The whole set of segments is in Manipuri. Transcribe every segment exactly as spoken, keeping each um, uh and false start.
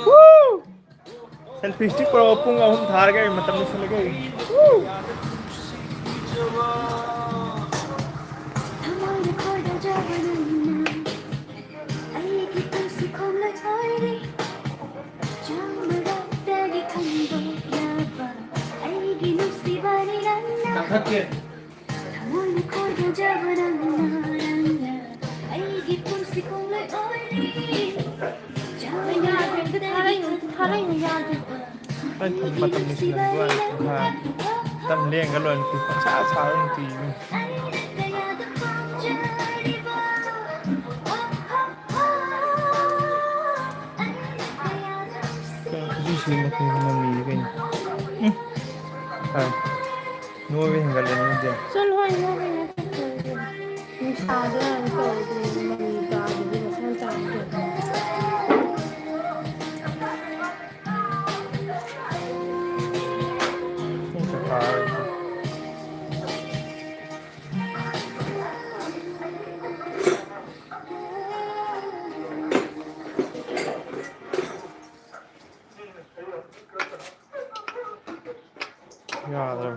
Woo! Selfie stick ꯄꯨꯔꯛꯑꯣ, ꯄꯨꯡ ꯑꯍꯨꯝ ꯊꯥꯔꯒꯦ ꯑꯩ, ꯃꯇꯝ ꯂꯣꯏꯁꯤꯜꯂꯒꯦ ꯑꯩ꯫ Woo! ꯊꯃꯣꯏꯅ ꯈꯣꯏꯗꯥꯖꯕ ꯅꯪꯅ ꯑꯩꯒꯤ ꯄꯨꯟꯁꯤ ꯈꯣꯡꯂꯣꯏ ꯑꯣꯏꯔꯤ꯫ ꯆꯥꯝꯃꯔꯛꯇꯒꯤ ꯈꯟꯗꯣꯛꯂꯕ ꯑꯩꯒꯤ ꯅꯨꯡꯁꯤꯕꯅꯤ ꯅꯪꯅ꯫ ꯀꯛꯊꯠꯀꯦ꯫ ꯊꯃꯣꯏꯅ ꯈꯣꯏꯗꯥꯖꯕ ꯅꯪꯅ, ꯅꯪꯅ ꯑꯩꯒꯤ ꯄꯨꯟꯁꯤ ꯈꯣꯡꯂꯣꯏ ꯑꯣꯏꯔꯤ꯫ ꯌꯥꯗ꯭ꯔꯦ, ꯑꯝꯇ ꯊꯥꯔꯛꯏꯅꯨ, ꯑꯝꯇ ꯊꯥꯔꯛꯏꯅꯨ, ꯌꯥꯗ꯭ꯔꯦ꯫ ꯑꯩ ꯃꯇꯝ ꯂꯣꯏꯁꯤꯜꯂꯝꯕ ꯋꯥꯅꯤ, ꯄꯨꯡꯈꯥꯏ꯫ ꯃꯇꯝ ꯂꯦꯡꯒ ꯂꯣꯏꯔꯦ, ꯅꯨꯄꯤ ꯄꯪꯁꯥ ꯁꯥꯔ ꯅꯨꯄꯤ꯫ ꯑꯩꯅ ꯀꯌꯥꯗ ꯄꯥꯝꯖꯔꯤꯕ, ꯑꯣ, ꯑꯣ, ꯑꯣ, ꯑꯩꯅ ꯀꯌꯥꯗ ꯍꯧꯖꯤꯛꯁꯤ ꯃꯈꯣꯏ ꯅꯝꯃꯤꯁꯦ ꯀꯩꯅꯣ? ꯎꯝ꯫ ꯍꯥꯏ꯫ ꯅꯣꯏꯕ ꯍꯦꯟꯒꯠꯂꯦ ꯅꯣꯏꯗꯤ꯫ ꯆꯠꯂꯣ ꯍꯣꯏ, ꯅꯣꯏꯕ ꯍꯦꯟꯒꯠꯂꯦ꯫ ꯅꯨꯡꯁꯥꯗ ꯀꯩꯅꯣ ꯇꯧꯔꯗꯤ ꯃꯃꯤ ꯇꯥꯕꯗꯤ ꯃꯁꯥ ꯃꯇꯣꯝꯇ꯫ ꯄꯨꯡ ꯀꯌꯥ ꯇꯥꯔꯒꯦ? ꯌꯥꯗ꯭ꯔꯦ꯫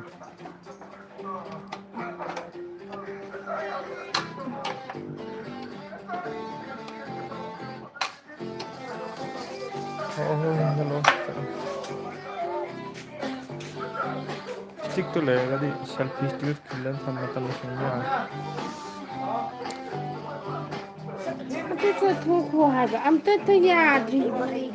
ꯑꯣ, ꯍꯣꯏ, ꯍꯣꯏ, ꯍꯜꯂꯣ꯫ ꯆꯤꯛꯇꯨ ꯂꯩꯔꯒꯗꯤ ꯁꯦꯜꯐꯤ ꯁ꯭ꯇꯤꯛ ꯈꯤꯜꯂꯒ ꯊꯝꯕ ꯃꯇꯝꯗ ꯁꯨꯝ ꯌꯥꯔꯦ꯫ ꯑꯝꯇ ꯆꯠꯊꯣꯛꯈꯣ ꯍꯥꯏꯕ, ꯑꯝꯇ ꯌꯥꯗ꯭ꯔꯤꯕ ꯑꯩ꯫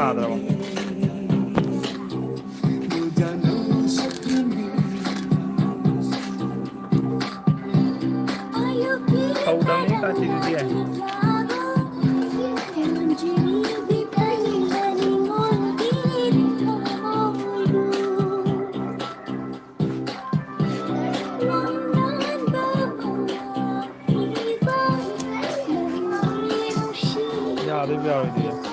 ꯌꯥꯗ꯭ꯔꯕꯣ? ꯍꯧꯗꯕꯅꯤ ꯀꯥꯏꯗꯒꯤ꯫ ꯌꯥꯗꯣꯏꯕ ꯌꯥꯔꯣꯏꯗꯣꯏꯕ꯫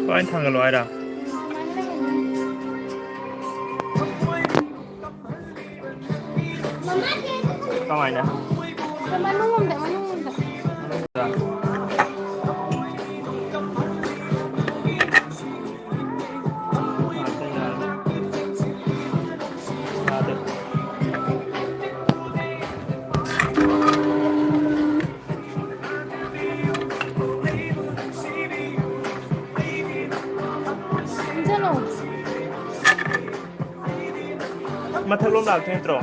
ꯂꯣꯏ ꯊꯥꯡꯒꯠꯂꯣ ꯍꯥꯏꯔ? ꯀꯃꯥꯏꯅ? ꯃꯅꯨꯡ ꯂꯣꯝꯗ, ꯃꯅꯨꯡ ꯂꯣꯝꯗ꯫ ꯆꯠꯂꯣ꯫ ꯃꯊꯛꯂꯣꯝ ꯂꯥꯛꯇꯣꯏ ꯅꯠꯇ꯭ꯔꯣ?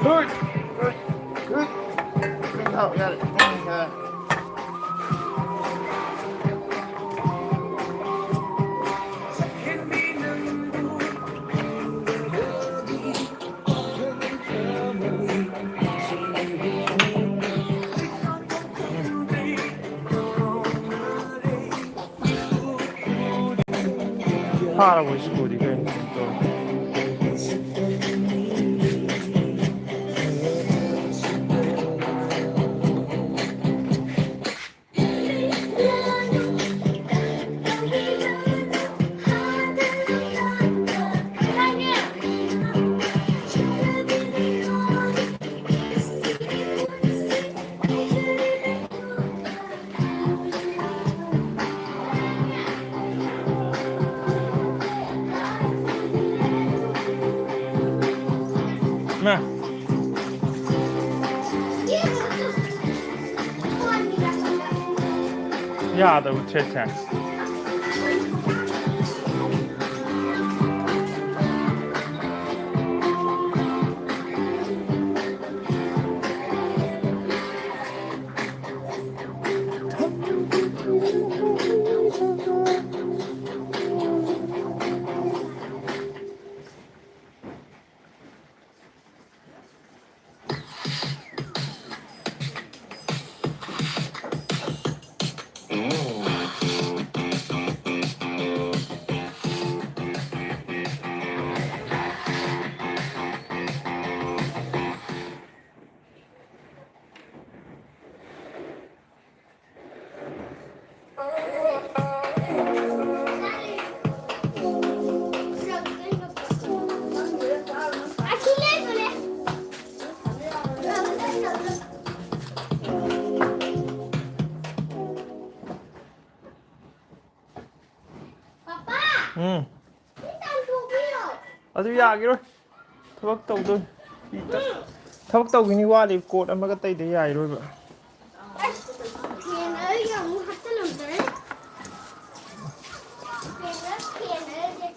ꯍꯣꯏ, ꯍꯣꯏ, ꯍꯣꯏ꯫ ꯑꯥꯎ, ꯌꯥꯔꯦ꯫ ꯎꯝ, ꯌꯥꯔꯦ꯫ ꯊꯥꯔꯕꯣ ꯁ꯭ꯀꯨꯜꯗꯤ ꯀꯩꯅꯣ? ꯃꯥ꯫ ꯌꯥꯗꯕ ꯊ꯭ꯔꯦꯠꯁꯦ꯫ ꯎꯝ꯫ ꯑꯗꯨ ꯌꯥꯒꯤꯔꯣꯏ꯫ ꯊꯕꯛ ꯇꯧꯗꯣꯏ꯫ ꯊꯕꯛ ꯇꯧꯈꯤꯅꯤ ꯋꯥꯠꯂꯤ꯫ ꯀꯣꯠ ꯑꯃꯒ ꯇꯩꯗ ꯌꯥꯏꯔꯣꯏꯕ꯫ ꯑꯁ, ꯐꯦꯟ ꯑꯩꯒꯤ ꯑꯃꯨꯛ ꯍꯥꯞꯆꯜꯂꯝꯗ꯭ꯔꯦ꯫ ꯐꯦꯟ, ꯐꯦꯟ ꯑꯩꯒꯤ꯫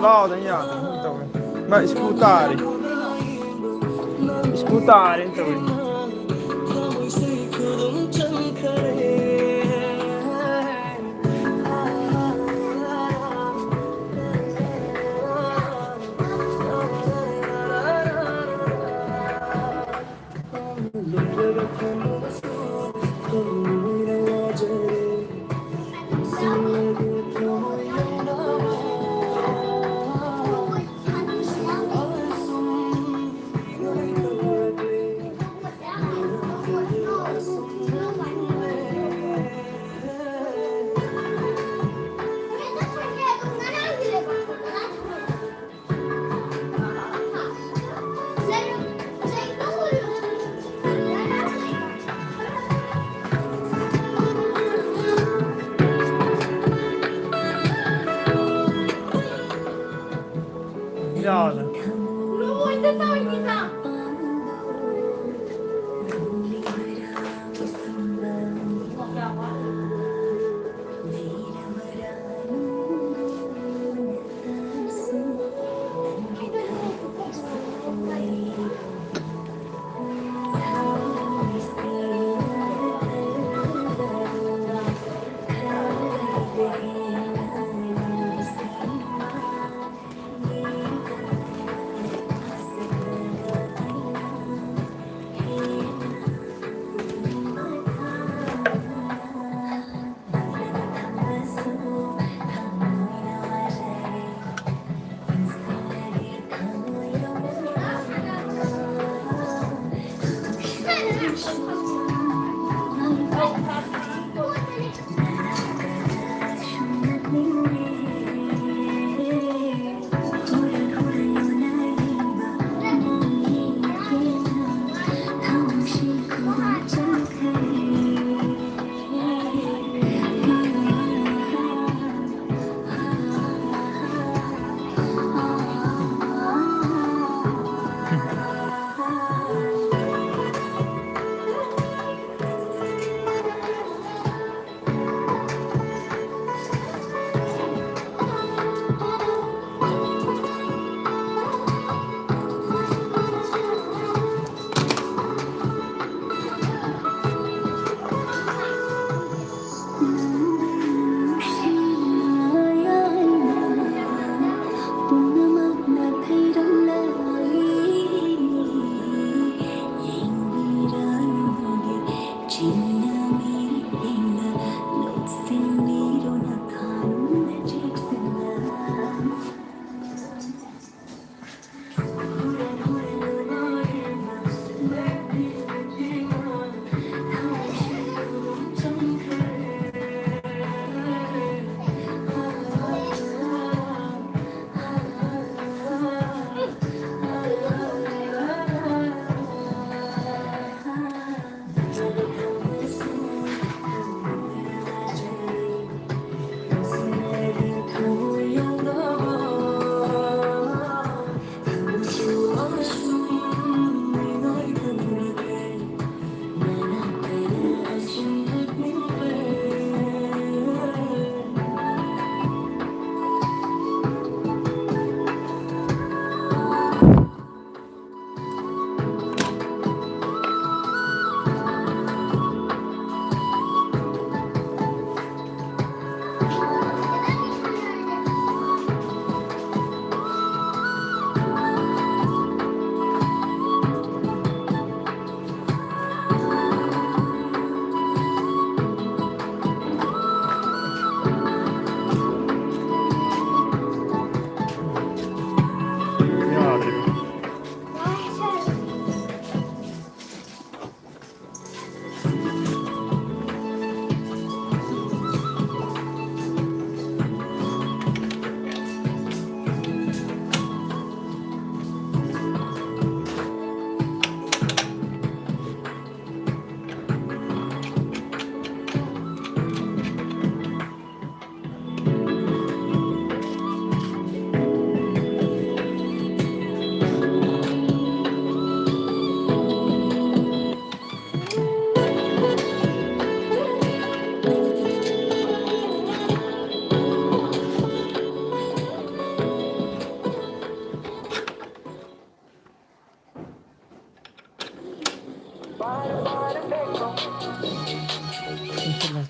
ꯂꯥꯎꯗ ꯌꯥꯗꯕ ꯇꯧꯋꯦ꯫ ꯃꯥ ꯁ꯭ꯀꯨꯜ ꯇꯥꯔꯤ꯫ ꯁ꯭ꯀꯨꯜ ꯇꯥꯔꯦꯅ ꯇꯧꯔꯤ꯫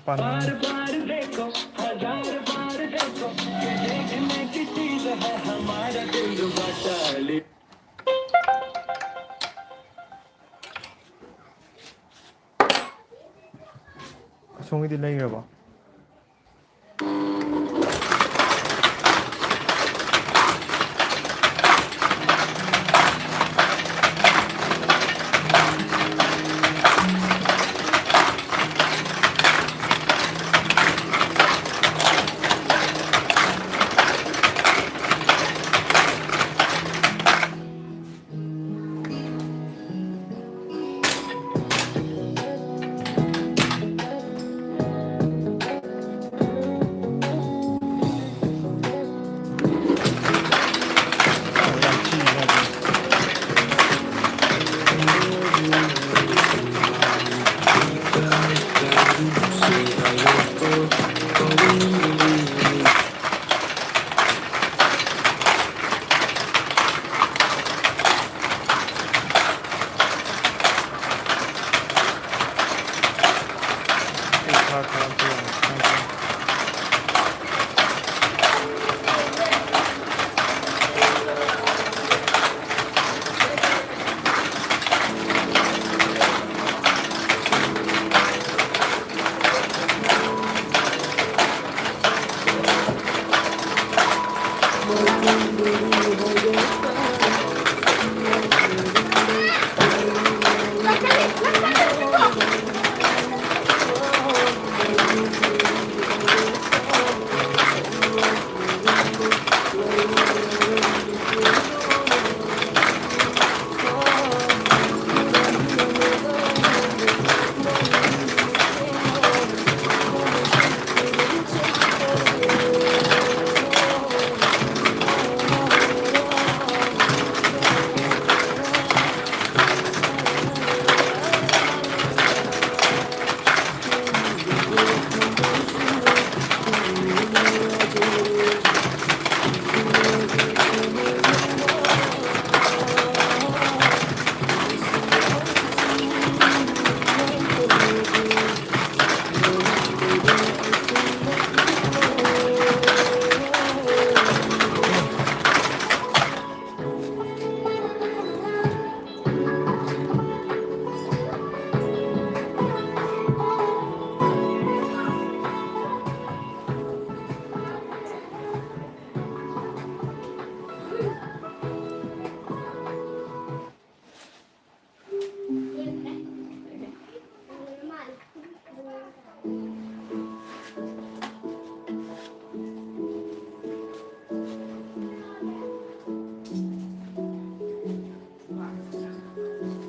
ꯄꯥꯟ- ꯑꯁꯣꯝꯒꯤꯗꯤ ꯂꯩꯈ꯭ꯔꯕꯣ?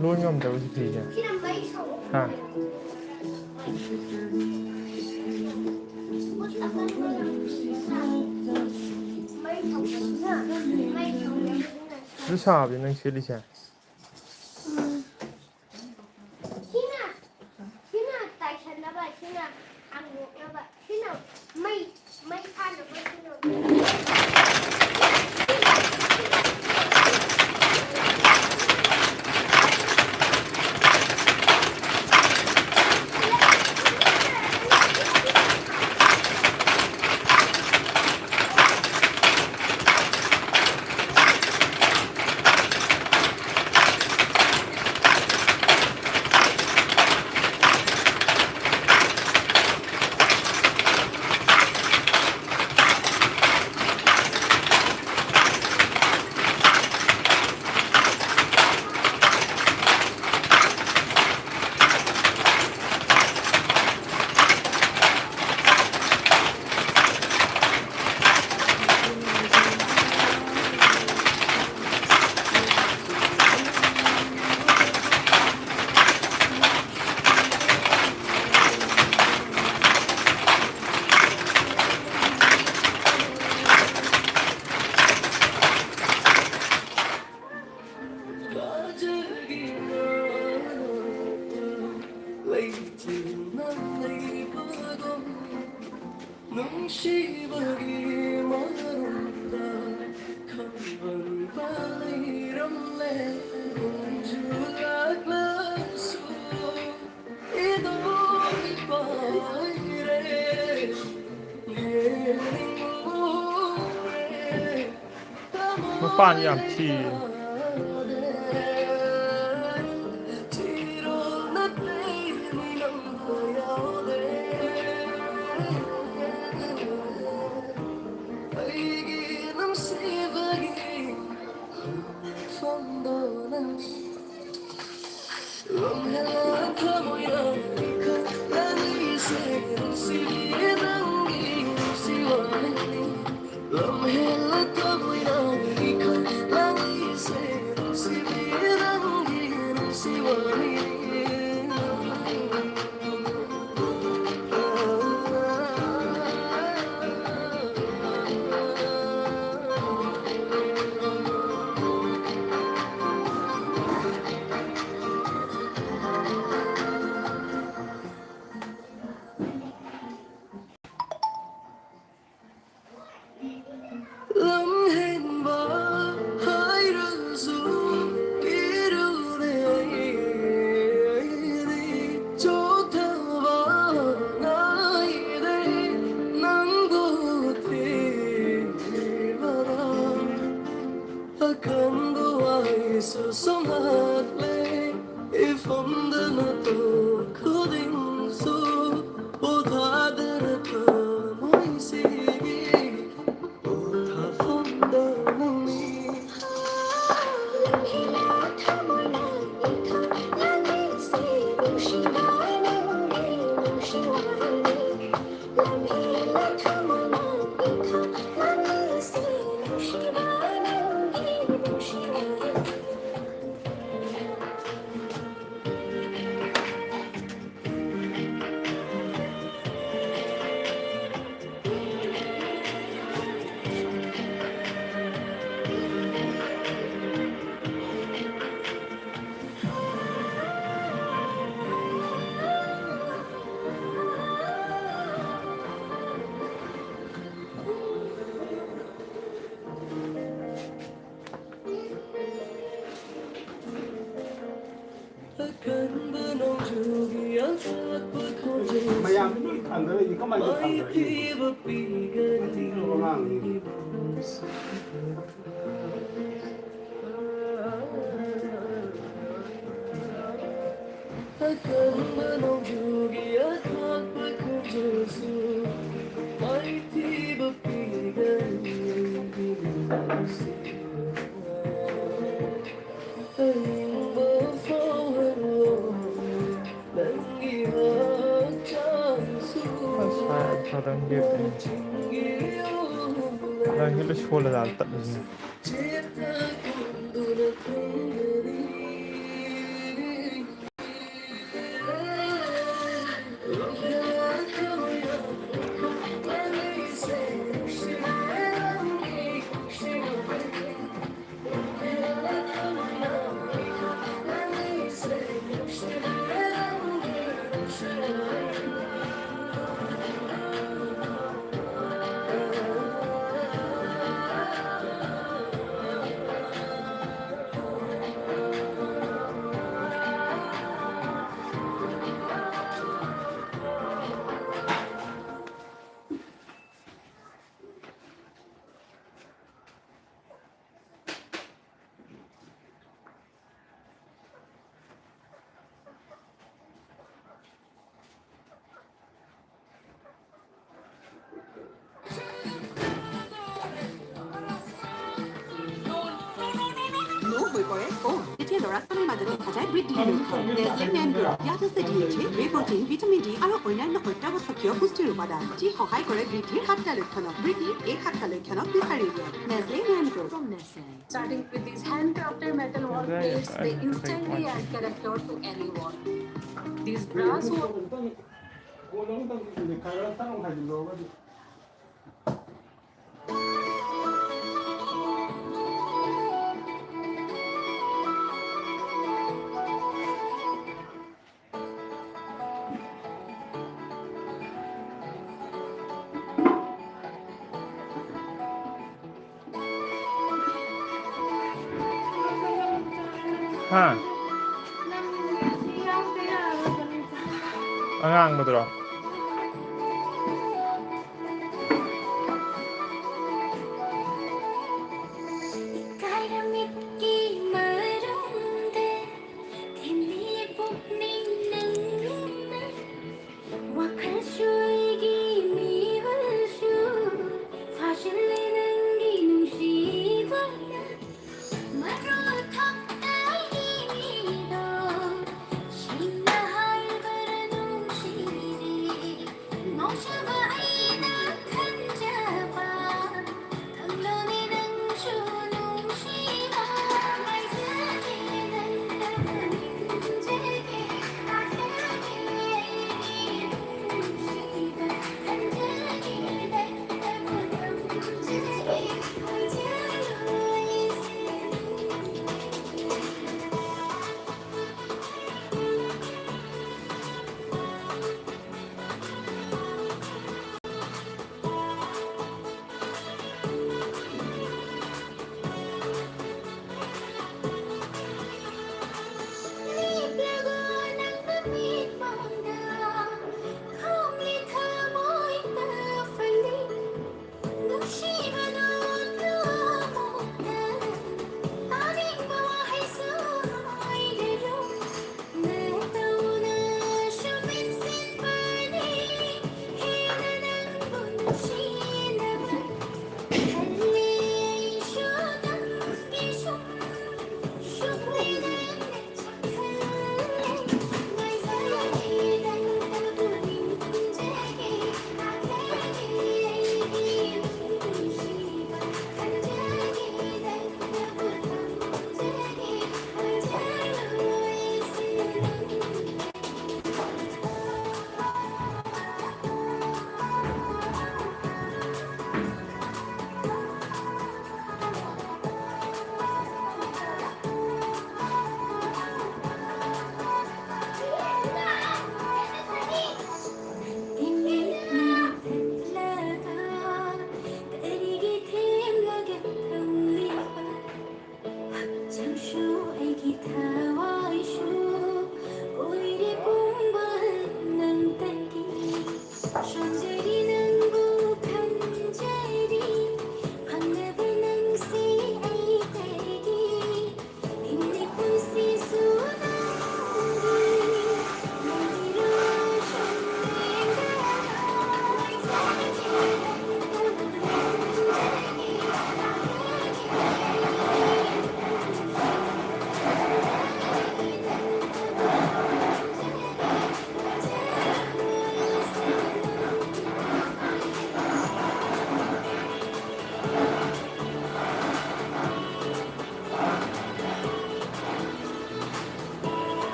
ꯂꯣꯟ ꯉꯝꯗꯕ ꯁꯤ ꯐꯤꯁꯦ꯫ ꯁꯤꯅ ꯃꯩ ꯁꯧꯕ꯫ ꯍꯥ? ꯃꯩ ꯁꯧꯕꯅꯤꯅ, ꯃꯩ ꯁꯧꯕꯅꯤꯅ꯫ ꯑꯗꯨ ꯁꯥꯕꯗꯤ ꯅꯪ ꯁꯦꯠꯂꯤꯁꯦ? ꯎꯝ꯫ ꯁꯤꯅ, ꯁꯤꯅ ꯇꯥꯏꯁꯟꯅꯕ, ꯁꯤꯅ ꯍꯥꯡꯗꯣꯛꯅꯕ, ꯁꯤꯅ ꯃꯩ, ꯃꯩ ꯊꯥꯅꯕ, ꯁꯤꯅ꯫ ꯅꯨꯡꯁꯤꯕꯒꯤ ꯃꯔꯝꯗ ꯈꯪꯕ ꯂꯩꯔꯝꯂꯦ꯫ ꯈꯣꯡꯖꯨ ꯂꯥꯛꯂꯁꯨ ꯏꯗꯣꯝ ꯄꯥꯏꯔꯦ, ꯌꯦꯡꯅꯤꯡꯂꯨꯔꯦ꯫ ꯃꯄꯥꯟ ꯌꯥꯝ ꯊꯤꯌꯦ꯫ ꯑꯀꯟꯕ ꯋꯥꯍꯩꯁꯨ ꯁꯨꯝꯍꯠꯂꯦ, ꯏꯐꯝꯗ ꯅꯇꯧ ꯈꯨꯗꯤꯡꯁꯨ ꯄꯣꯊꯥꯗꯅ ꯊꯃꯣꯏꯁꯤꯒꯤ ꯄꯣꯊꯥꯐꯝꯗ ꯅꯪꯅꯤ꯫ ꯑꯀꯟꯕ ꯅꯣꯡꯖꯨꯒꯤ ꯑꯊꯥꯞꯄ ꯈꯣꯟꯖꯦꯜ ꯃꯌꯥꯝꯗꯤ ꯂꯣꯏ ꯊꯥꯡꯗꯔꯛꯏꯅꯤ, ꯀꯃꯥꯏꯅ ꯊꯥꯡꯗꯔꯛꯏꯅꯣ? ꯃꯥꯏꯊꯤꯕ ꯄꯤꯒꯅꯤ꯫ ꯑꯉꯥꯡꯅꯤ꯫ ꯑꯀꯟꯕ ꯅꯣꯡꯖꯨꯒꯤ ꯑꯊꯥꯞꯄ ꯈꯣꯟꯖꯦꯜꯁꯨ ꯃꯥꯏꯊꯤꯕ ꯄꯤꯒꯅꯤ꯫ ꯑꯏꯪꯕ ꯐꯥꯎꯍꯜꯂꯣ ꯅꯪꯒꯤ ꯍꯛꯆꯥꯡꯁꯨ꯫ ꯑꯁ, ꯁꯥꯏ, ꯁꯥꯗꯪ ꯂꯦꯞꯄꯦ꯫ ꯆꯤꯡꯒꯤ ꯎ ꯅꯪꯒꯤ ꯂꯣꯏ ꯁꯣꯜꯂꯖꯥꯠꯂ ꯇꯠꯂꯤꯁꯤꯅ? ꯆꯦꯠꯅ ꯀꯨꯝꯗꯨꯅ ꯊꯨꯡꯒꯅꯤ꯫ হৈ পৰে কম, তেতিয়া ল'ৰা ছোৱালীৰ মাজত দেখা যায় বৃদ্ধিৰ লক্ষণ। নেচলে মেন গ্ৰ', ইয়াত আছে D H A, whey protein, vitamin D আৰু অন্যান্য অত্যাৱশ্যকীয় পুষ্টিৰ উপাদান, যি সহায় কৰে বৃদ্ধিৰ সাতটা লক্ষণক। বৃদ্ধি এই সাতটা লক্ষণক বিচাৰি উলিয়াওক। নেচলে মেন গ্ৰ'। From Nestle. Starting with these handcrafted metal wall plates, they instantly add character to any wall. These brass wall ꯍꯥ? ꯑꯉꯥꯡꯕꯗꯨꯔꯣ? ꯏꯀꯥꯏꯔꯝꯃꯤꯀꯤ ꯃꯔꯝꯗ ꯊꯦꯝꯂꯤ ꯄꯨꯛꯅꯤꯡ ꯅꯪꯅ, ꯋꯥꯈꯜꯁꯨ ꯑꯩꯒꯤ ꯃꯤꯍꯨꯜꯁꯨ ꯐꯥꯖꯤꯜꯂꯦ ꯅꯪꯒꯤ ꯅꯨꯡꯁꯤꯕꯅ꯫ ꯃꯔꯨ ꯊꯣꯛꯇꯒꯤꯗꯣ ꯁꯦꯡꯅ ꯍꯥꯏꯕꯔ ꯅꯨꯡꯁꯤꯔꯦ꯫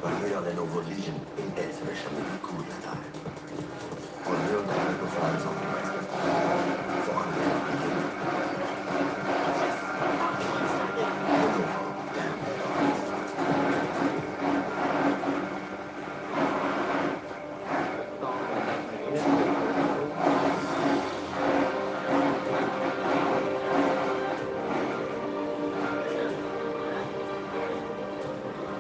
But real and over vision in Ezra Shamil Kudatai. Por meio da água faz o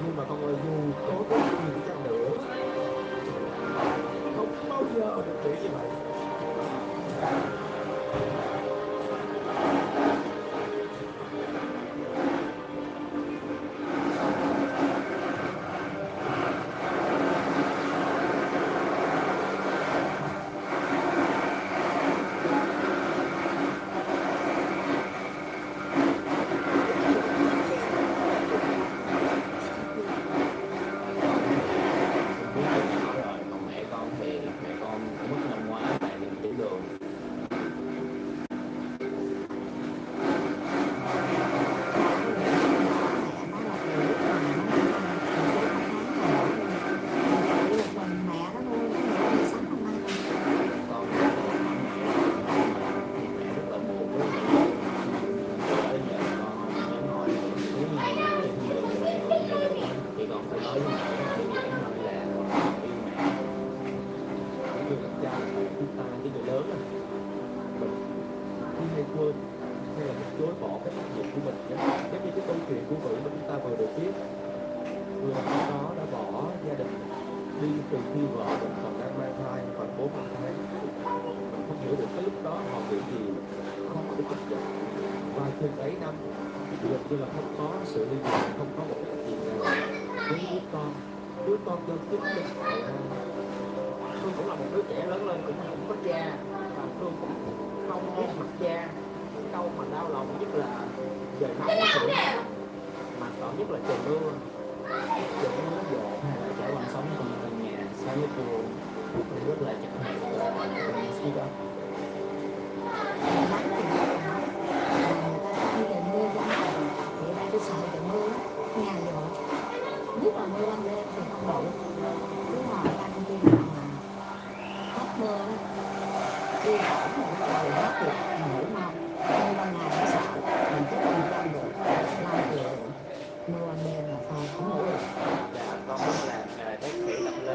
Nhưng mà con ơi, dù có cái gì đi chăng nữa, không bao giờ được nghĩ như vậy. Con biết chuyện đó rồi, còn mẹ con thì mẹ con mất năm ngoái tại vì tiểu đường. Con mẹ rất là buồn với mẹ. Mẹ rất là buồn với mẹ. Mẹ rất là buồn với mẹ. Mẹ rất là buồn với mẹ. Thì con phải nói với mẹ rất là nhiều, là con yêu mẹ. Những người làm cha làm mẹ chúng ta, những người lớn á, mình cứ hay quên hay là mình chối bỏ cái trách nhiệm của mình, giống như cái câu chuyện của Vượng mà chúng ta vừa được biết. Người đàn ông đó đã bỏ gia đình đi từ khi vợ mình còn đang mang thai khoảng bốn năm tháng. Mình không hiểu được cái lúc đó họ nghĩ gì, khó để chấp nhận. Và chừng ấy năm, gần như là không có sự liên lạc, không có một cái trách nhiệm nào với đứa con. Đứa con do chính mình tạo ra. Phương cũng là một đứa trẻ lớn lên cũng không có cha, và Phương cũng không biết mặt cha. Cái câu mà đau lòng nhất là về máu của Phương, mà sợ nhất là trời mưa. Trời mưa nó dội hay là trải qua sống trong căn nhà sáu mét vuông, Phương rất là chật hẹp và Phương rất đó. Nắng thì rất là nắng, mà người ta nói về mưa, trong này thì ở đây tôi sợ về mưa lắm. Còn mười lăm đêm thì không đủ. Cứ hỏi ba công ty nào mà thấp hơn, đi hỏi không trả lời hết thì ngủ mông. Mười lăm ngày mới sợ, mình cứ mười lăm đêm, mười lăm đêm là sao không ngủ được. Là con muốn làm, à, bác sĩ tâm lý,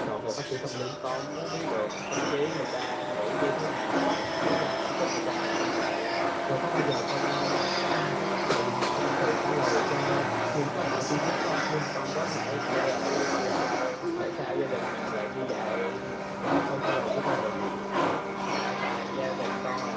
con về bác sĩ tâm lý, con muốn biết được tâm trí người ta nghĩ như thế nào, người ta, rồi có bao giờ con, con tự trả lời cho, nhưng có thể suy nghĩ con, nhưng con có thể trả lời tại sao gia đình mình lại như vậy, không trả lời của con là gì, tại sao gia đình con là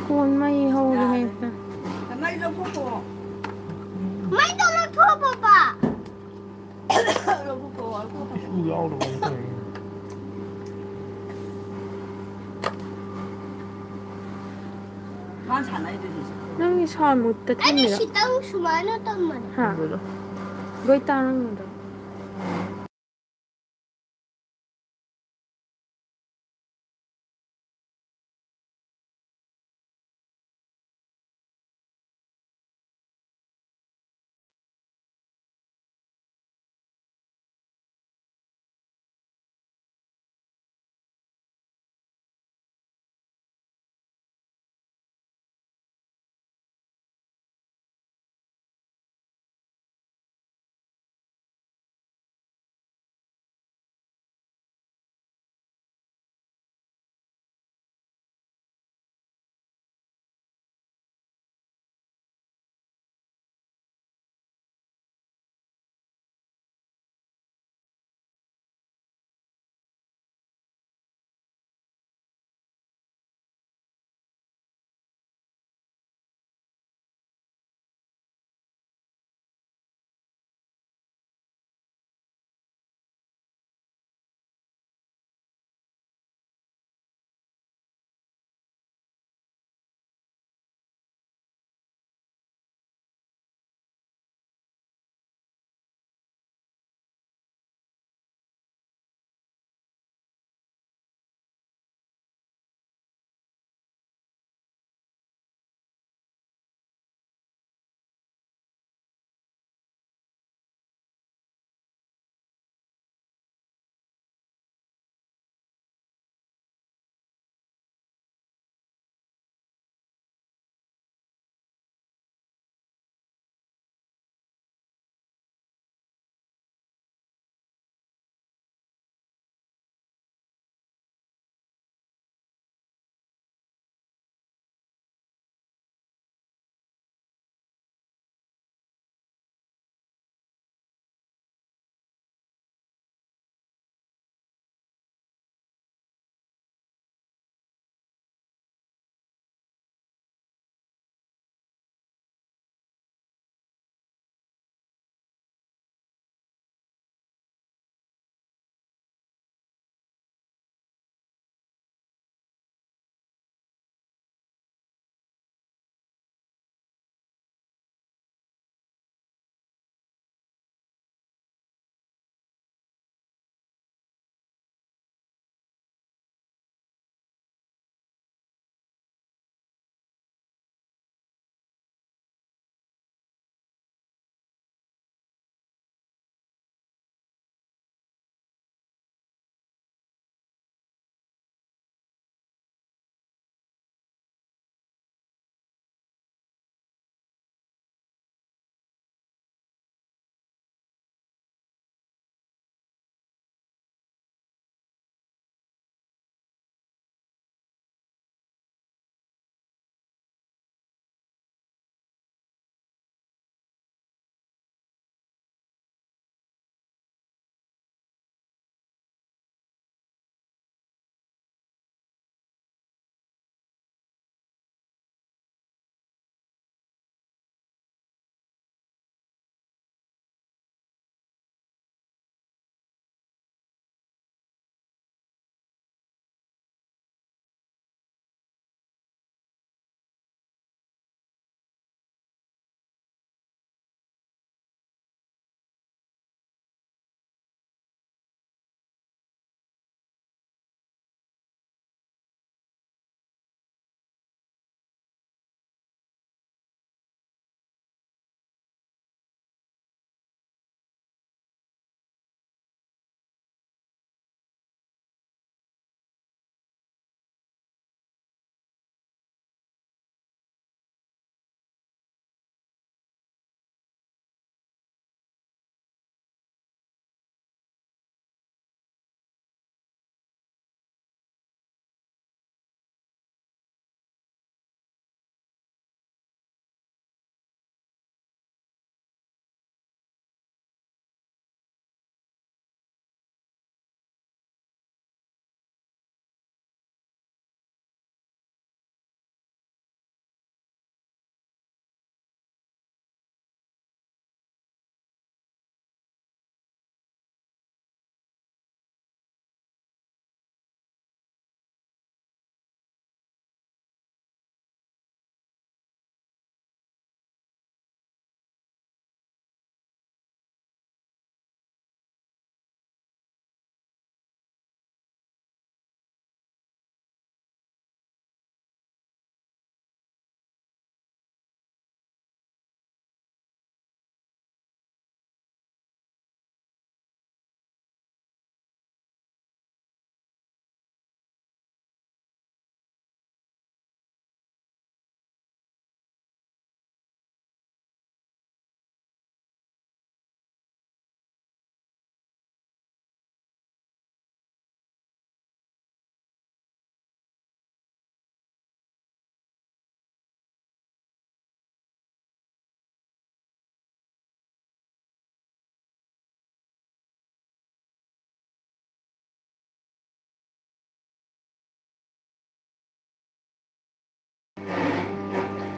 ꯀꯣꯟ ꯃꯩ ꯍꯧꯔꯦ ꯍꯦꯛꯇ꯫ ꯃꯩ ꯂꯧꯊꯣꯛꯈꯣ꯫ ꯃꯩꯗꯣ ꯂꯧꯊꯣꯛꯑꯣ, ꯄꯥꯄꯥ꯫ ꯂꯧꯊꯣꯛꯈꯣ, ꯂꯧꯊꯣꯛꯈꯣ꯫ ꯏꯁꯤꯡ ꯌꯥꯎꯗꯕ ꯑꯃ ꯇꯧꯔꯦ꯫ ꯃꯥꯅ ꯁꯥꯟꯅꯩꯗꯨꯗꯤ꯫ ꯅꯪꯒꯤ ꯁꯥꯎꯟ ꯃꯨꯠꯇ ꯑꯩꯗꯤ ꯊꯝꯃꯤꯔꯣ? ꯁꯤꯇꯪ ꯁꯨꯃꯥꯏꯅ ꯇꯝꯕꯅꯦ꯫ ꯍꯥ? ꯈꯪꯗꯦꯗ꯫ ꯂꯣꯏ ꯇꯥꯔꯝꯒꯗ꯭ꯔꯣ?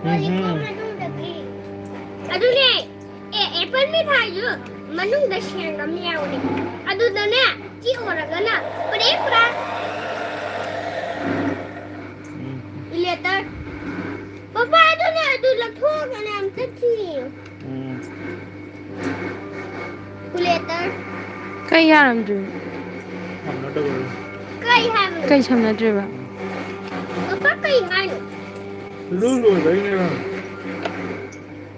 ꯎꯝꯍꯨꯝ꯫ ꯂꯣꯂꯤꯄꯣꯞ ꯃꯅꯨꯡꯗꯒꯤ꯫ ꯑꯗꯨꯅꯦ꯫ ꯑꯦ, ꯑꯦꯄꯜ ꯃꯤꯊꯥꯏꯁꯨ ꯃꯅꯨꯡꯗ ꯁꯦꯡ ꯑꯃ ꯌꯥꯎꯕꯅꯦ꯫ ꯑꯗꯨꯗꯅꯦ, ꯆꯤꯛ ꯑꯣꯏꯔꯒꯅ ꯄ꯭ꯔꯦ ꯄ꯭ꯔꯥ꯫ ꯎꯝ꯫ ꯏꯂꯦꯇꯔ꯫ ꯄꯄꯥ, ꯑꯗꯨꯅꯦ, ꯑꯗꯨ ꯂꯧꯊꯣꯛꯑꯒꯅꯦ ꯑꯝꯇ ꯊꯤꯌꯨ꯫ ꯎꯝ꯫ ꯀꯨꯂꯦꯇꯔ꯫ ꯀꯩ ꯌꯥꯔꯝꯗ꯭ꯔꯤꯅꯣ? ꯁꯝꯅꯗꯕꯗꯣ꯫ ꯀꯩ ꯍꯥꯏꯕꯅꯣ? ꯀꯩ ꯁꯝꯅꯗ꯭ꯔꯤꯕ? ꯄꯄꯥ, ꯀꯩ ꯍꯥꯏꯅꯣ? ꯂꯨ ꯂꯣꯏꯕꯩꯅꯦ꯫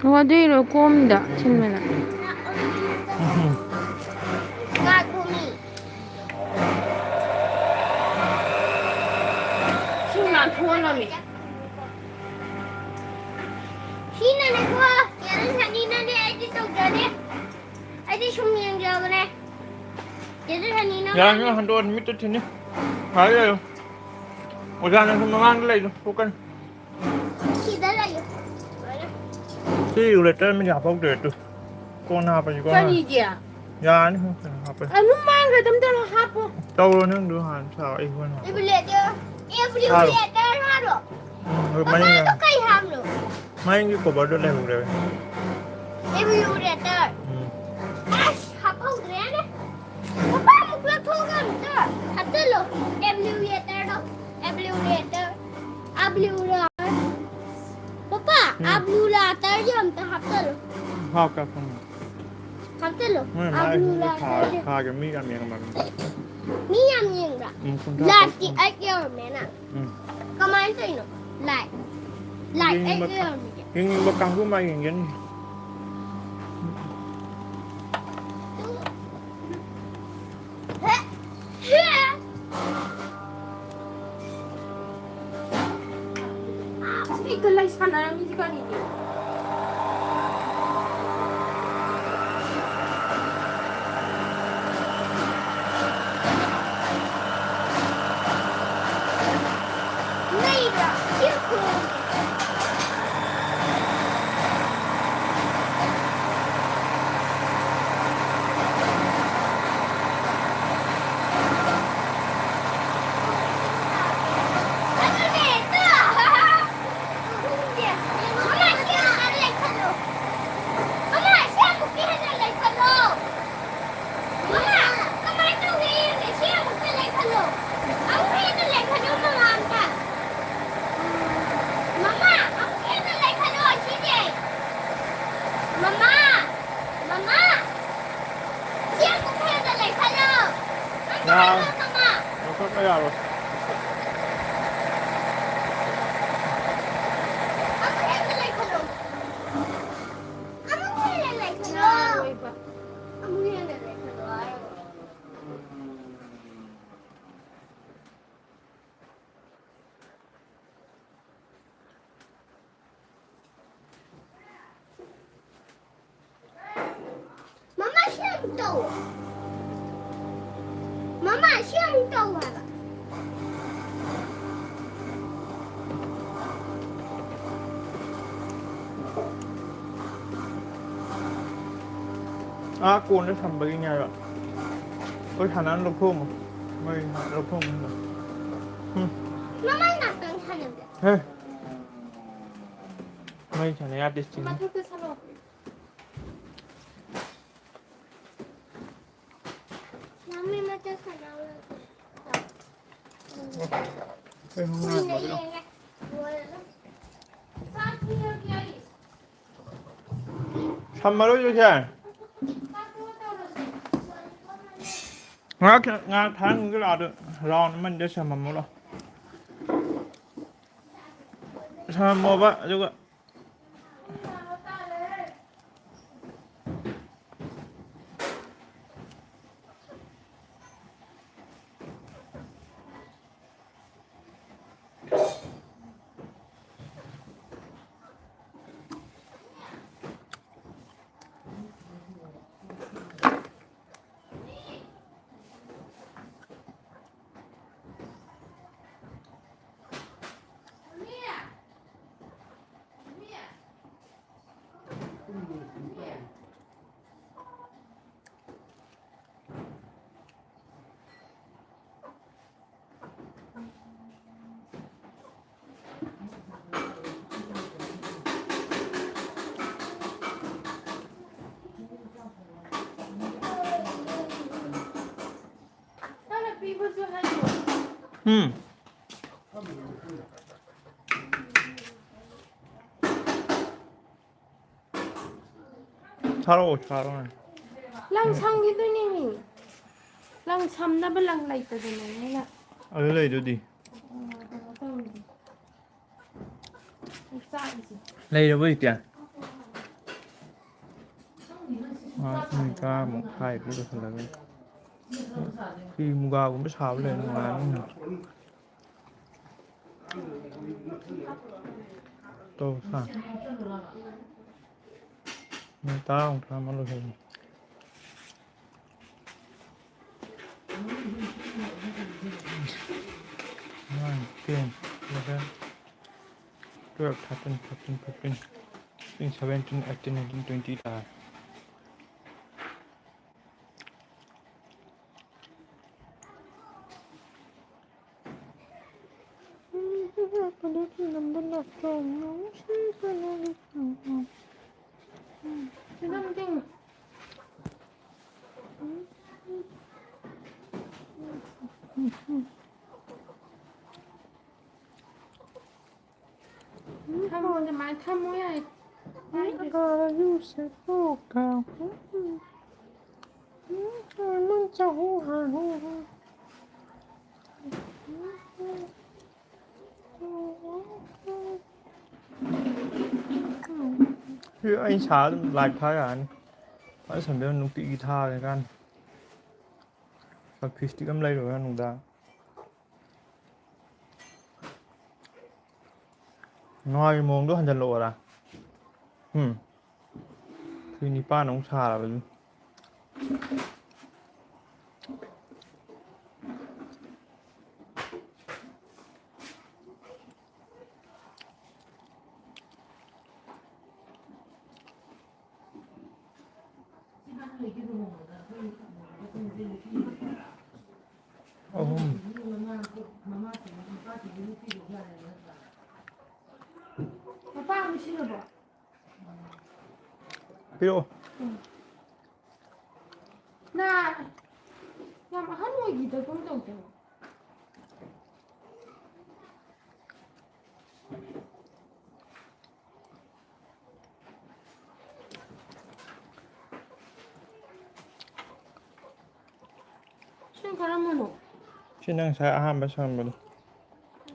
ꯑꯣ, ꯑꯗꯨꯏꯔꯣ ꯀꯣꯝꯗ ꯁꯤꯟꯕꯅ? ꯉꯥꯏꯈꯣꯃꯤ꯫ ꯁꯤ ꯅꯥꯟꯊꯣꯛꯍꯜꯂꯝꯃꯤ꯫ ꯁꯤꯅꯅꯦꯀꯣ, ꯆꯦ ꯁꯅꯤꯅꯅꯦ, ꯑꯩꯗꯤ ꯇꯧꯖꯗꯦ꯫ ꯑꯩꯗꯤ ꯁꯨꯝ ꯌꯦꯡꯖꯕꯅꯦ꯫ ꯆꯦ ꯁꯅꯤꯅ ꯌꯥꯔꯦ, ꯅꯪ ꯍꯟꯗꯣꯛꯑꯣ, ꯃꯤꯠꯇ ꯊꯤꯟꯅꯤ꯫ ꯉꯥꯏꯍꯥꯛ ꯂꯩꯌꯨ꯫ ꯑꯣꯖꯥ, ꯅꯪꯁꯨ ꯃꯃꯥꯡꯗ ꯂꯩꯗꯣ, ꯊꯣꯛꯀꯅꯤ꯫ ꯁꯤꯗ ꯂꯩꯌꯨ꯫ ꯁꯤ ꯔꯦꯒꯨꯂꯦꯇꯔ ꯃꯤꯅ ꯍꯥꯞꯍꯧꯗ꯭ꯔꯦ ꯇꯨ꯫ ꯀꯣꯟꯅ ꯍꯥꯞꯄꯁꯤ, ꯀꯣꯟꯅ꯫ ꯀꯔꯤꯒꯤ? ꯌꯥꯔꯅꯤ, ꯀꯣꯟꯅ ꯍꯥꯞꯄꯁꯤ꯫ ꯑꯗꯨꯝ ꯃꯥꯡꯈ꯭ꯔꯦ, ꯑꯗꯨꯝ ꯇꯧꯔꯣ, ꯍꯥꯞꯄꯣ꯫ ꯇꯧꯔꯣ, ꯅꯪꯗꯣ ꯍꯥꯟꯅ ꯁꯥꯎ, ꯑꯩ ꯍꯣꯔꯦꯟ ꯍꯥꯞꯄꯒꯦ꯫ ꯔꯦꯒꯨꯂꯦꯇꯔ, ꯑꯦ, ꯔꯦꯒꯨꯂꯦꯇꯔ ꯍꯥꯞꯄꯣ꯫ ꯎꯝ, ꯃꯅꯤꯡꯗ꯫ ꯄꯄꯥꯗꯣ ꯀꯩ ꯍꯥꯞꯅꯣ? ꯃꯅꯤꯡꯒꯤ ꯀꯣꯚꯔꯗꯣ ꯂꯩꯍꯧꯔꯦ꯫ ꯔꯦꯒꯨꯂꯦꯇꯔ꯫ ꯎꯝ꯫ ꯑꯁ, ꯍꯥꯞꯍꯧꯗ꯭ꯔꯦꯅꯦ꯫ ꯄꯄꯥ, ꯑꯃꯨꯛ ꯂꯧꯊꯣꯛꯑꯒ ꯑꯝꯇ ꯍꯥꯞꯆꯜꯂꯣ꯫ ꯔꯦꯒꯨꯂꯦꯇꯔꯗꯣ꯫ ꯔꯦꯒꯨꯂꯦꯇꯔ꯫ ꯑꯕ꯭ꯂꯨꯔꯥ꯫ ꯄꯄꯥ, ꯎꯝ꯫ ꯑꯕ꯭ꯂꯨꯔꯥ ꯇꯔꯁꯦ ꯑꯝꯇ ꯍꯥꯞꯆꯜꯂꯣ꯫ ꯍꯥꯞꯀꯦ, ꯍꯥꯞꯀꯦ꯫ ꯍꯥꯞꯆꯜꯂꯣ꯫ ꯃꯣꯏ ꯃꯥꯏꯁꯤꯡꯗꯣ ꯑꯕ꯭ꯂꯨꯔꯥ ꯊꯥ-, ꯇꯔꯁꯦ꯫ ꯊꯥꯒꯤ ꯃꯤ ꯌꯥꯝ ꯌꯦꯡꯉꯝꯃꯅꯤ꯫ ꯃꯤ ꯌꯥꯝ ꯌꯦꯡꯕ꯭ꯔꯥ? ꯎꯝ, ꯀꯨꯟꯊ꯭ꯔꯥ ꯂꯥꯏꯛꯇꯤ ꯇꯔꯨꯛ꯫ ꯑꯩꯠ ꯌꯧꯔꯝꯃꯦꯅ꯫ ꯎꯝ꯫ ꯀꯃꯥꯏꯅ ꯇꯧꯔꯤꯅꯣ? ꯂꯥꯏꯛ꯫ ꯂꯥꯏꯛ ꯑꯩꯠ ꯌꯦꯡꯅꯤꯡꯕ ꯀꯥ-, ꯌꯧꯔꯝꯃꯤꯁꯦ꯫ ꯌꯦꯡꯅꯤꯡꯕ ꯀꯥꯡꯕꯨ ꯃꯥ ꯌꯦꯡꯖꯅꯤ꯫ ꯍꯦꯛꯇ ꯂꯩ ꯁꯥꯟꯅꯔꯝꯃꯤꯁꯤ ꯀꯔꯤꯒꯤꯅꯣ? ꯂꯩꯕ꯭ꯔꯥ? ꯁꯤ ꯈꯨꯔꯨꯝꯒꯦ꯫ ꯑꯗꯨꯅꯦ, ꯇꯨ꯫ ꯆꯠꯄ ꯌꯥꯔꯣꯏ꯫ ꯃꯃꯥ, ꯁꯤ ꯑꯃꯨꯛ ꯇꯧ꯫ ꯃꯃꯥ, ꯁꯤ ꯑꯃꯨꯛ ꯇꯧ ꯍꯥꯏꯕ꯫ ꯑꯥ ꯀꯣꯟꯗ ꯊꯝꯕꯒꯤꯅꯦ ꯍꯥꯏꯕ꯫ ꯑꯩꯈꯣꯏ ꯁꯥꯟꯅꯅ ꯂꯧꯊꯣꯛꯑꯝꯃꯣ꯫ ꯃꯣꯏ ꯂꯧꯊꯣꯛꯑꯝꯃꯣ꯫ ꯎꯝ꯫ ꯃꯃꯥꯏ ꯉꯥꯛꯇꯪ ꯁꯥꯟꯅꯕꯗ꯫ ꯍꯦ꯫ ꯃꯩ ꯁꯥꯟꯅ ꯌꯥꯗꯦ ꯁꯤꯅꯤ꯫ ꯃꯊꯛꯇ ꯁꯥꯟꯅꯧ꯫ ꯃꯝꯃꯤ ꯃꯊꯛ ꯁꯥꯟꯅꯧ꯫ ꯀꯩꯅꯣ ꯀꯨꯏꯅ ꯉꯥꯏꯕꯗꯣ? ꯌꯦꯡꯉꯦ꯫ ꯂꯣꯏꯔꯒ꯫ ꯆꯥꯛ ꯄꯤꯔꯒꯦ ꯑꯩ꯫ ꯊꯝꯃꯔꯣꯏꯁꯦ ꯁꯦ꯫ ꯉꯥꯏꯍꯥꯛ, ꯉꯥꯏꯍꯥꯛ ꯊꯥꯡꯒ ꯂꯥꯛꯑꯣ꯫ Round ꯑꯃꯅꯤꯗ ꯁꯝꯃꯝꯃꯣ ꯂꯥꯎ꯫ ꯁꯝꯃꯝꯃꯣꯕ, ꯑꯗꯨꯒ ꯅꯪꯅ ꯄꯤꯕꯁꯨ ꯍꯥꯏꯌꯣ꯫ ꯎꯝ꯫ ꯊꯥꯔꯛꯑꯣ, ꯊꯥꯔꯛꯑꯣ꯫ ꯂꯪ ꯁꯪꯈꯤꯗꯣꯏꯅꯦꯃꯤ꯫ ꯂꯪ ꯁꯝꯅꯕ ꯂꯪ ꯂꯩꯇꯗꯅꯅꯦ ꯑꯩꯅ ꯑꯗꯨ ꯂꯩꯗꯨꯗꯤ꯫ ꯀꯩꯅꯣ ꯇꯧꯔꯤꯁꯦ꯫ ꯑꯩ ꯆꯥꯛꯏꯁꯦ꯫ ꯂꯩꯔꯕꯣ ꯍꯧꯖꯤꯛꯇꯤ? ꯑꯥ, ꯄꯨꯡ ꯇꯔꯥꯃꯨꯛ ꯍꯥꯏꯕ ꯂꯣꯏꯁꯤꯜꯂꯒ꯫ ꯐꯤ ꯃꯨꯒꯥꯒꯨꯝꯕ ꯁꯥꯕ ꯂꯩꯔ ꯅꯨꯡꯉꯥꯏꯔꯅꯤ꯫ ꯇꯧ ꯁꯥ꯫ ꯃꯤꯅꯤꯠ ꯇꯔꯥꯃꯨꯛ ꯐꯥꯔꯝꯃ ꯂꯣꯏꯁꯤꯜꯂꯅꯤ꯫ Nine, ten, eleven, twelve, thirteen, fourteen, fifteen, sixteen, seventeen, eighteen, nineteen, twenty ꯇꯥꯔꯦ꯫ ꯊꯝꯃꯣ, ꯑꯗꯨꯃꯥꯏꯅ ꯊꯝꯃꯣ ꯌꯥꯏ꯫ ꯁꯤ ꯑꯩ ꯁꯥ ꯑꯗꯨꯝ ꯂꯥꯏꯚ ꯊꯥ ꯌꯥꯔꯅꯤ꯫ ꯐꯖ ꯁꯟꯕꯤꯔ ꯅꯨꯡꯇꯤꯒꯤ ꯊꯥꯔꯦ ꯀꯥꯟꯗ꯫ ꯁꯦꯜꯐꯤ ꯁ꯭ꯇꯤꯛ ꯑꯃ ꯂꯩꯔꯨꯔ ꯅꯨꯡꯗꯥꯡ꯫ ꯅꯍꯥꯟꯒꯤ ꯃꯑꯣꯡꯗꯣ ꯍꯟꯖꯜꯂꯛꯑꯣꯔꯥ? ꯎꯝ꯫ ꯁꯤ ꯅꯤꯄꯥꯟ ꯑꯃꯨꯛ ꯁꯥꯔꯕꯅꯤ꯫ ꯑꯍꯨꯝ꯫ ꯃꯄꯥ ꯑꯃ ꯁꯤꯔꯕꯣ? ꯄꯤꯔꯛꯑꯣ꯫ ꯎꯝ꯫ ꯅꯥ-, ꯌꯥꯝ ꯑꯍꯟ ꯑꯣꯏꯈꯤꯗꯒꯨꯝ ꯇꯧꯗ꯭ꯔꯣ? ꯁꯤ ꯅꯪ ꯉꯁꯥꯏ ꯑꯍꯥꯟꯕ ꯁꯝꯕꯗꯣ꯫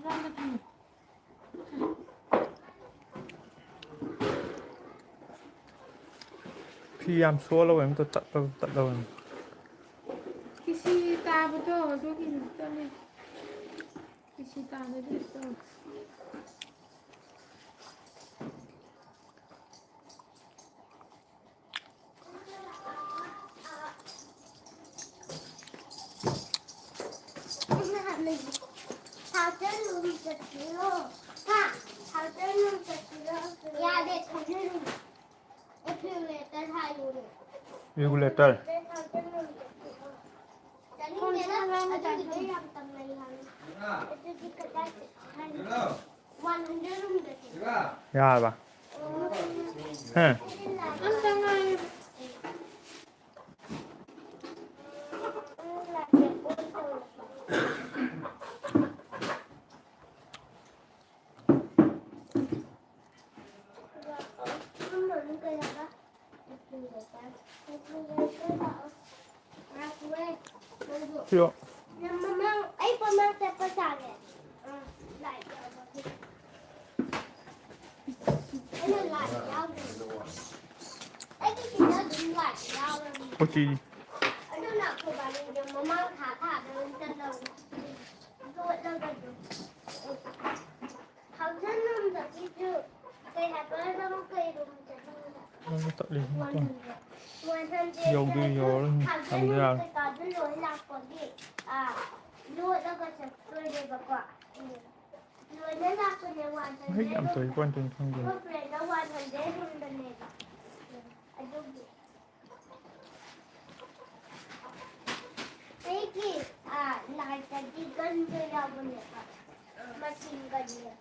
ꯃꯃꯥꯡꯗ ꯊꯝꯃꯨ꯫ ꯐꯤ ꯌꯥꯝ ꯁꯣꯜꯂꯕ ꯑꯝꯇ ꯇꯠꯂꯕ ꯇꯠꯂꯕꯅꯤ꯫ ꯀꯤꯁꯤ ꯇꯥꯕꯗꯣ ꯑꯗꯨꯒꯤ ꯇꯠꯂꯦ꯫ ꯀꯤꯁꯤ ꯇꯥꯕꯗꯤ ꯇꯧ꯫ ꯌꯥꯗꯦ, ꯊꯥꯖꯤꯜꯂꯨ꯫ Regulator ꯍꯥꯏꯌꯨꯅꯦ꯫ Regulator꯫ ꯆꯠꯅꯤꯡꯗꯦꯗ, ꯑꯗꯨꯒꯤꯗꯣ ꯌꯥꯝ ꯇꯝꯅꯩ ꯍꯥꯏꯕꯅꯤ꯫ ꯑꯗꯨꯗꯤ ꯀꯗꯥꯏ ꯍꯥꯏꯅꯤ? One hundred ꯔꯣꯝꯗꯗꯤ꯫ ꯌꯥꯔꯕ? ꯍꯥ? ꯑꯝꯇ ꯉꯥꯏꯌꯨ꯫ ꯄꯤꯔꯣ꯫ ꯅꯪ ꯃꯃꯥꯡ ꯑꯩ ꯃꯃꯥꯡ ꯆꯠꯄ ꯁꯥꯒꯦ꯫ ꯑꯥ, ꯂꯥꯏꯠ ꯌꯥꯎꯕꯒꯤ꯫ ꯑꯩꯅ ꯂꯥꯏꯠ ꯌꯥꯎꯗ꯭ꯔꯗꯤ꯫ ꯑꯩꯒꯤ ꯁꯤꯗ ꯑꯗꯨꯝ ꯂꯥꯏꯠ ꯌꯥꯎꯔꯕꯅꯤ꯫ ꯀꯣꯆꯤ꯫ ꯑꯗꯨꯅ ꯑꯩꯈꯣꯏ ꯕꯥꯅꯤꯗꯣ ꯃꯃꯥꯡ ꯊꯥ ꯊꯥꯗ ꯑꯗꯨꯝ ꯆꯠꯂꯕꯅꯤ꯫ ꯂꯣꯠꯂꯒ ꯑꯗꯨꯝ꯫ ꯍꯧꯖꯤꯛ ꯅꯝꯕꯒꯤꯁꯨ ꯀꯩ ꯍꯥꯏꯕ ꯅꯪ ꯀꯩ ꯔꯨꯝ ꯆꯠꯅꯤꯡꯉꯤꯅꯣ? ꯅꯪ ꯇꯠꯂꯤ꯫ One hundred꯫ One hundred ꯌꯧꯗꯤ ꯌꯧꯔꯅꯤ꯫ ꯊꯝꯗ ꯌꯥꯔꯣꯏ꯫ ꯀꯩꯀꯥꯗꯨ ꯂꯣꯏ ꯂꯥꯛꯄꯒꯤ, ꯑꯥ, ꯂꯣꯠꯂꯒ ꯆꯠꯇꯣꯏꯅꯦꯕꯀꯣ꯫ ꯎꯝ꯫ ꯂꯣꯏꯅ ꯂꯥꯛꯄꯅꯦ, one hundred ꯃꯍꯤꯛ ꯌꯥꯝ ꯇꯧꯏ, ꯔꯨꯝꯗ꯫ ꯀꯣꯟ ꯇꯣꯏꯅ ꯈꯪꯗꯦ꯫ ꯑꯩꯈꯣꯏ ꯐ꯭ꯔꯦꯟꯗ one hundred ꯔꯨꯝꯗꯅꯦꯕ꯫ ꯑꯗꯨꯒꯤ꯫ ꯑꯩꯒꯤ, ꯑ, ꯂꯥꯏꯠꯇꯗꯤ ꯒꯟꯗꯣ ꯌꯥꯎꯕꯅꯦꯕ꯫ ꯃꯁꯤꯟ ꯒꯟꯅꯦꯕ꯫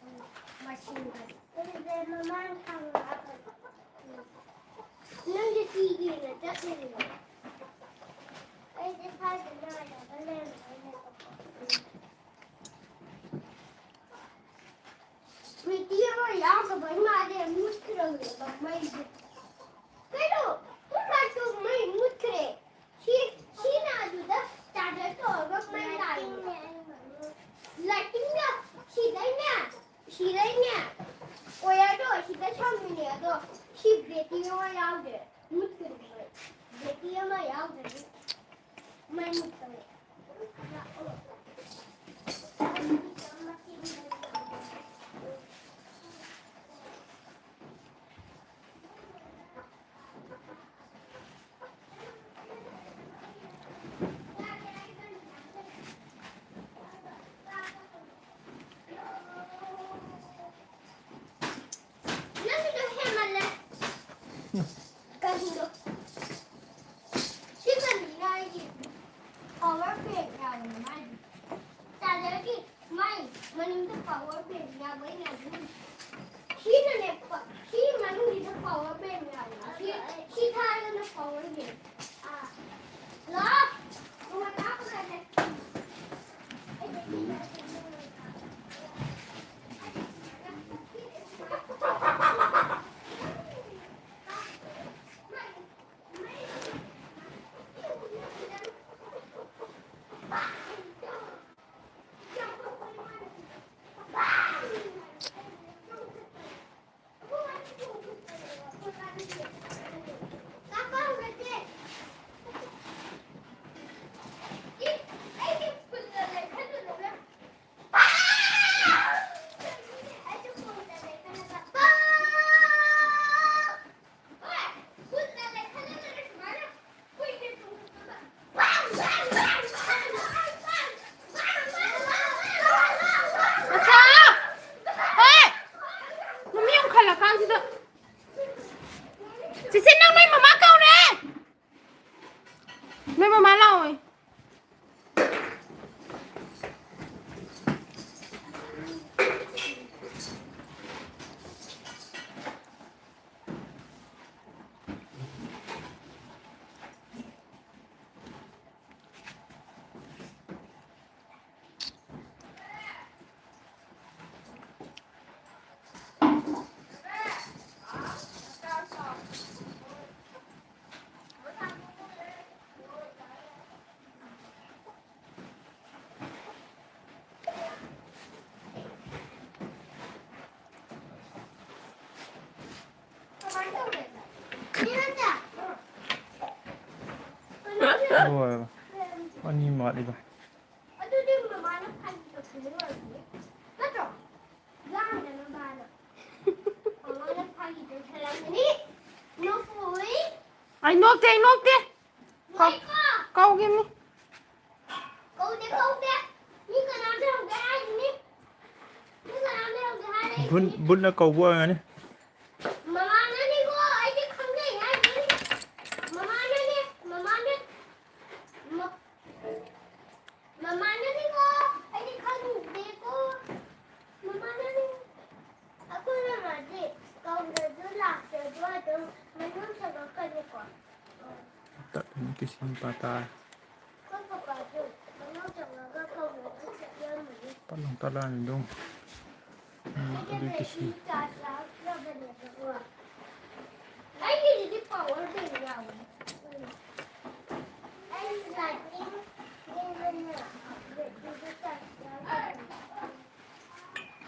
ꯎꯝ, ꯃꯁꯤꯟ ꯒꯟ꯫ ꯑꯗꯨꯗꯤ ꯃꯃꯥꯡ ꯊꯪꯕ꯫ ꯎꯝ꯫ ꯅꯪꯗꯤ ꯀꯤꯗꯦꯅ ꯆꯠꯂꯤꯔꯣ? ꯑꯩꯗꯤ ꯁ꯭ꯋꯥꯏꯗ ꯉꯥꯏꯔꯒ ꯂꯩꯔꯝꯗꯣꯏꯅꯦꯕꯀꯣ꯫ ꯎꯝ꯫ ꯃꯤꯇꯤ ꯑꯃ ꯌꯥꯎꯗꯕꯩ ꯃꯥꯗꯤ ꯃꯨꯠꯈ꯭ꯔꯕꯅꯦꯕ ꯃꯩꯁꯦ꯫ ꯀꯩꯅꯣ? ꯄꯨꯡ ꯂꯥꯛꯇꯣ ꯃꯩ ꯃꯨꯠꯈ꯭ꯔꯦ꯫ ꯁꯤ, ꯁꯤꯅ ꯑꯗꯨꯗ ꯆꯥꯔꯖꯔ ꯁꯤꯗꯩꯅꯦ, ꯋꯥꯌꯔꯗꯣ ꯁꯤꯗ ꯁꯝꯃꯤꯅꯦ, ꯑꯗꯣ ꯁꯤ ꯕꯦꯇ꯭ꯔꯤ ꯑꯃ ꯌꯥꯎꯗ꯭ꯔꯦ, ꯃꯨꯠꯀꯗꯧꯔꯦ꯫ ꯕꯦꯇ꯭ꯔꯤ ꯑꯃ ꯌꯥꯎꯗ꯭ꯔꯗꯤ ꯃꯩ ꯃꯨꯠꯇꯧꯔꯦ꯫ ꯅꯪꯒꯤꯗꯣ ꯍꯦꯟꯃꯜꯂꯦ꯫ ꯀꯔꯤꯅꯣ? ꯁꯤ ꯀꯔꯤꯅꯣ ꯑꯩꯒꯤ power bank ꯌꯥꯎꯕꯅꯦ ꯃꯥꯏꯗꯤ꯫ Charger ꯒꯤ ꯃꯥꯏ ꯃꯅꯤꯡꯗ power bank ꯌꯥꯎꯕ ꯑꯩꯅ ꯑꯗꯨꯝ ꯁꯤꯅꯅꯦ, ꯁꯤ ꯃꯅꯨꯡꯁꯤꯗ power bank ꯌꯥꯎꯕ꯫ ꯁꯤ, ꯁꯤ ꯊꯥꯔꯒꯅ power bank꯫ ꯑꯥ꯫ ꯂꯥꯛꯑꯣ꯫ ꯅꯣꯡꯃ ꯆꯥꯛ ꯄꯨꯔꯛꯑꯒꯦ꯫ ꯂꯣꯏꯔꯕ? ꯑꯅꯤ ꯋꯥꯠꯂꯤꯕ꯫ ꯑꯗꯨꯗꯤ ꯃꯃꯥꯅ ꯐꯥꯒꯤ ꯇꯧꯁꯤꯜꯂꯤ ꯑꯣꯏꯔꯝꯅꯤ꯫ ꯅꯠꯇ꯭ꯔꯣ? ꯂꯥꯡꯗꯅꯕꯅ꯫ ꯃꯃꯥꯅ ꯐꯥꯒꯤ ꯇꯧꯁꯜꯂꯝꯒꯅꯤ꯫ ꯅꯣꯛꯄꯣꯏ꯫ ꯑꯩ ꯅꯣꯛꯇꯦ, ꯑꯩ ꯅꯣꯛꯇꯦ꯫ ꯀꯧ-, ꯅꯣꯛꯏꯀꯣ꯫ ꯀꯧꯒꯤꯝꯅꯤ꯫ ꯀꯧꯗꯦ, ꯀꯧꯗꯦ꯫ ꯃꯤ ꯀꯅꯥꯝꯇ ꯍꯧꯗꯦ ꯍꯥꯏꯗꯨꯅꯤ꯫ ꯃꯤ ꯀꯅꯥꯝꯇ ꯍꯧꯗꯦ ꯍꯥꯏꯔꯦ꯫ ꯕꯨꯠ-, ꯕꯨꯠꯅ ꯀꯧꯕ ꯑꯣꯏꯔꯝꯒꯅꯤ꯫ ꯃꯃꯥꯅꯅꯤꯀꯣ, ꯑꯩꯗꯤ ꯈꯪꯖꯩ ꯍꯥꯏꯗꯨꯅꯤ꯫ ꯃꯃꯥꯅꯅꯦ, ꯃꯃꯥꯅ, ꯃ-, ꯃꯃꯥꯅꯅꯤꯀꯣ, ꯑꯩꯗꯤ ꯈꯪꯗꯦꯀꯣ꯫ ꯃꯃꯥꯅꯅꯤ꯫ ꯑꯩꯈꯣꯏ ꯃꯃꯥꯗꯤ ꯀꯧꯗ꯭ꯔꯁꯨ ꯂꯥꯛꯇ꯭ꯔꯁꯨ ꯑꯗꯨꯝ ꯃꯅꯨꯡ ꯆꯪꯉꯛꯀꯅꯤꯀꯣ꯫ ꯇꯠꯂꯅꯤ ꯀꯤꯁꯤ ꯄꯥꯇꯥ꯫ ꯑꯩꯈꯣꯏ ꯄꯄꯥꯁꯨ ꯃꯅꯨꯡ ꯆꯪꯉꯒ ꯀꯧꯗ꯭ꯔꯁꯨ ꯆꯠꯂꯝꯃꯅꯤ꯫ ꯄꯠ ꯂꯥꯎ ꯇꯠꯂꯛꯑꯅꯤ ꯑꯗꯨꯝ꯫ ꯎꯝ, ꯑꯩꯒꯤ ꯑꯗꯨ ꯀꯤꯁꯤ꯫ ꯕꯦꯇ꯭ꯔꯤ ꯆꯥꯔꯖ ꯌꯥꯎꯗ꯭ꯔꯕꯅꯦꯕꯀꯣ꯫ ꯑꯩꯒꯤꯁꯤꯗꯤ ꯄꯥꯋꯔ ꯕꯦꯡ ꯌꯥꯎꯕꯅꯦ꯫ ꯑꯩ ꯂꯥꯏꯠꯅꯤꯡ ꯌꯦꯡꯕꯅꯦ, ꯕꯦꯇ꯭ꯔꯤꯗꯣ ꯆꯥꯔꯖ ꯌꯥꯎꯗ꯭ꯔꯕꯅꯦ꯫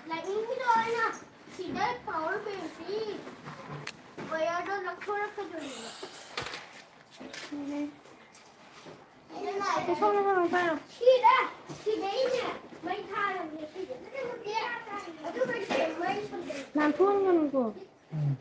ꯂꯥꯏꯠꯅꯤꯡꯒꯤꯗꯣ ꯑꯩꯅ ꯁꯤꯗ ꯄꯥꯋꯔ ꯕꯦꯡꯁꯤ ꯋꯥꯌꯔꯗꯣ ꯂꯧꯊꯣꯔꯛꯀꯗꯣꯏꯅꯦꯕ꯫ ꯁꯤ ꯁꯣꯝꯗ ꯊꯝꯃꯣ ꯄꯥꯏꯔꯣ꯫ ꯁꯤꯗ, ꯁꯤꯗꯩꯅꯦ ꯃꯩ ꯊꯥꯔꯕꯅꯦ ꯁꯤꯗ꯫ ꯑꯗꯨꯒ ꯁꯤꯗ ꯃꯩ ꯁꯝꯖꯜꯂꯛꯀꯗꯣꯏꯅꯦ꯫ ꯅꯥꯟꯊꯣꯛꯍꯟꯒꯅꯨꯀꯣ꯫ ꯎꯝ꯫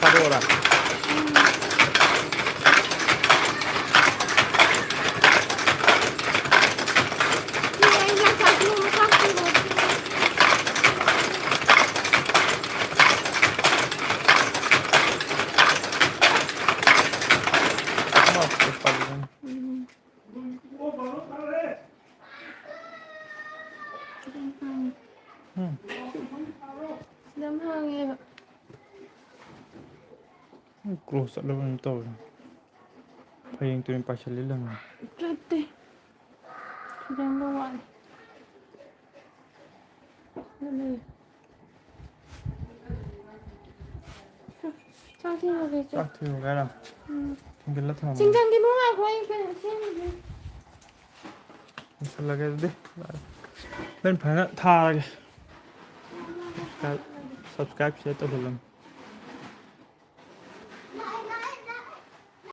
ꯊꯥꯗꯣꯛꯑꯣꯔꯥ? ꯎꯝ꯫ ꯑꯗꯨꯝ ꯍꯥꯡꯉꯦꯕ꯫ ꯎꯝ, close ꯆꯠꯂꯕ ꯀꯩꯅꯣꯝ ꯇꯧꯔꯦ꯫ ꯐꯌꯦꯡ ꯇꯨꯔꯦꯟ ꯄꯥꯏꯁꯜꯂꯤ ꯂꯪ꯫ ꯆꯠꯇꯦ꯫ ꯈꯤꯇꯪꯗ ꯋꯥꯠꯂꯤ꯫ ꯆꯠꯂꯦ꯫ ꯆꯥꯛ ꯊꯤꯔꯨꯒꯦ, ꯆꯥꯛ꯫ ꯆꯥꯛ ꯊꯤꯔꯨꯒꯦ ꯍꯥꯏꯔꯣ? ꯎꯝ꯫ ꯊꯤꯡꯖꯤꯜꯂ ꯊꯝꯃꯣ꯫ ꯆꯤꯡꯖꯟꯒꯤꯅꯨ, ꯉꯥꯏꯈꯣ, ꯑꯩ ꯀꯩꯅꯣ ꯁꯦꯝꯃꯤꯒꯦ꯫ ꯂꯣꯏꯁꯤꯜꯂꯒꯦ ꯑꯗꯨꯗꯤ꯫ ꯅꯪ ꯐꯖꯅ ꯊꯥꯔꯒꯦ꯫ Subscribe, subscribe, share ꯇꯧꯁꯜꯂꯝꯃꯣ꯫